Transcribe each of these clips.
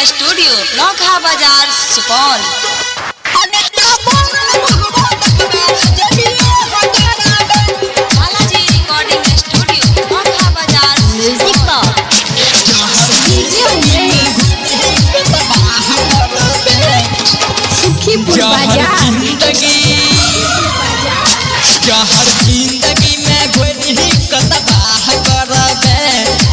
Studio नौखा बाजार Supaul. Balaji recording studio नौखा बाजार music Sukhipur बाजार। जहर जिंदगी में घोरी कतबाह करबे,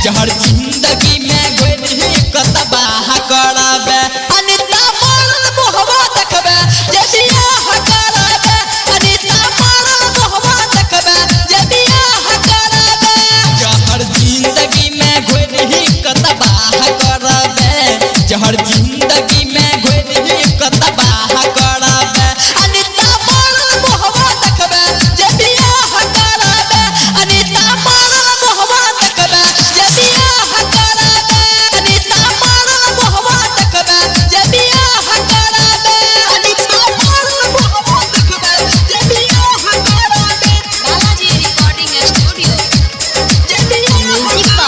जहर जिंदगी में घोरी कतबाह करबे। अनिता मरल मोहबा देखबे जे बियाह करबे, अनिता मरल मोहबा देखबे जे बियाह करबे। जहर जिंदगी में घोरी कतबाह करबे, जहर जिंदगी में घोरी कतबाह करबे। अनिता मरल मोहबा देखबे जे बियाह करबे, अनिता मरल मोहबा देखबे जे बियाह करबे, अनिता मरल मोहबा देखबे जे बियाह करबे, अनिता मरल मोहबा देखबे जे बियाह करबे। बालाजी रिकॉर्डिंग स्टूडियो जे बियाह म्यूजिक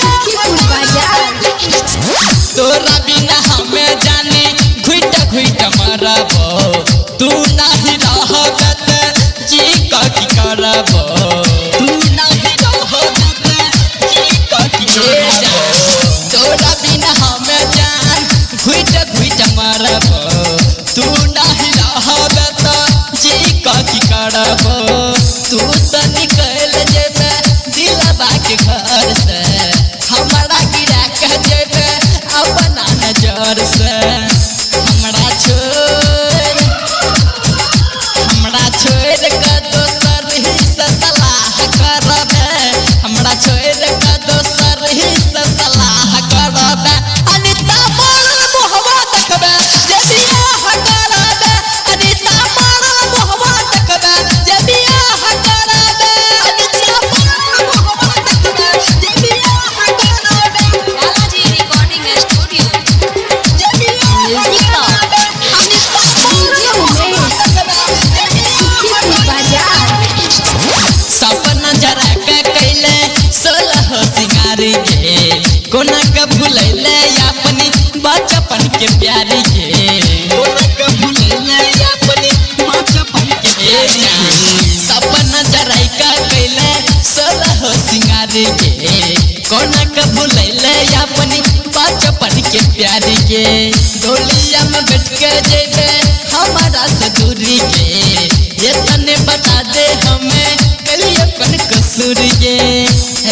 सुखीपुर बाजार। तोरा बिना हमें जाने घुट घुट मरब, तू नहीं रहबे त जी की करब, तू नहीं रहबे त जी की करब। तोरा बिना हमें जान घुट घुट मरब, तू नहीं रहबे त जी की करब। तू त निकल जेबे दिलबा के घर से, हमरा गिरा के जेबे अपना नजर से। हमरा छोड़, हमरा छोड़ के दोसर ही से सलाह करबे, हमरा छोड़ के दोसर ही से सलाह करबे। अनिता मरल मोहबा देखबे जे बियाह करबे, अनिता मरल मोहबा देखबे जे बियाह करबे, अनिता मरल मोहबा देखबे जे बियाह करबे। Balaji recording studio music Sukhipur बाजार। सपना जरा के कैले 16 सिंगारी के, कोना के भूलैले अपनी बचपन के प्यारी के, कोना के भूलैले अपनी बचपन के प्यारी के। सपना जरा के कैले 16 सिंगारी के, कोना के भूलैले अपनी बचपन के प्यारी के। डोलिया में बैठ के जेबे हमारा से दूरी के, ये तने बता दे हमें कलिए कन कसूर ये।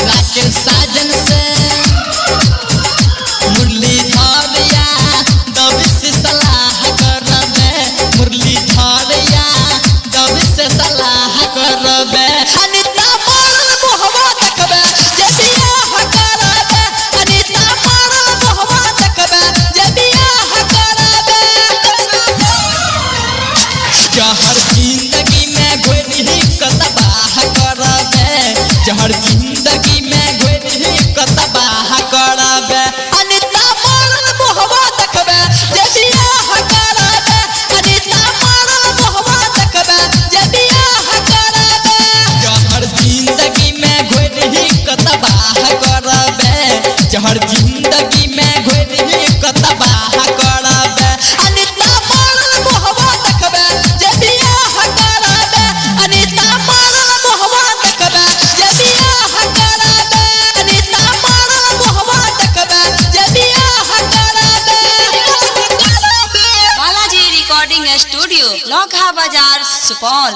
राकेश साजन से मुरलीधर या दब से सलाह करबे, मुरलीधर या दब से सलाह करबे। अनिता मरल मोहबा देखबे जे बियाह करबे, अनिता मरल मोहबा देखबे जे बियाह करबे। जहर जिंदगी में घोरी कतबाह करबे, जहर जिंदगी में घोरी कतबाह करबे। अनिता मरल मोहबा देखबे जे बियाह करबे, अनिता मरल मोहबा देखबे जे बियाह करबे। जहर जिंदगी में घोरी कतबाह करबे, जहर जिंदगी में घोरी कतबाह करबे। अनिता मरल मोहबा देखबे जे बियाह करबे, अनिता मरल मोहबा देखबे जे बियाह करबे, अनिता मरल मोहबा देखबे जे बियाह करबे। बालाजी रिकॉर्डिंग स्टूडियो नौखा बाजार सुपौल।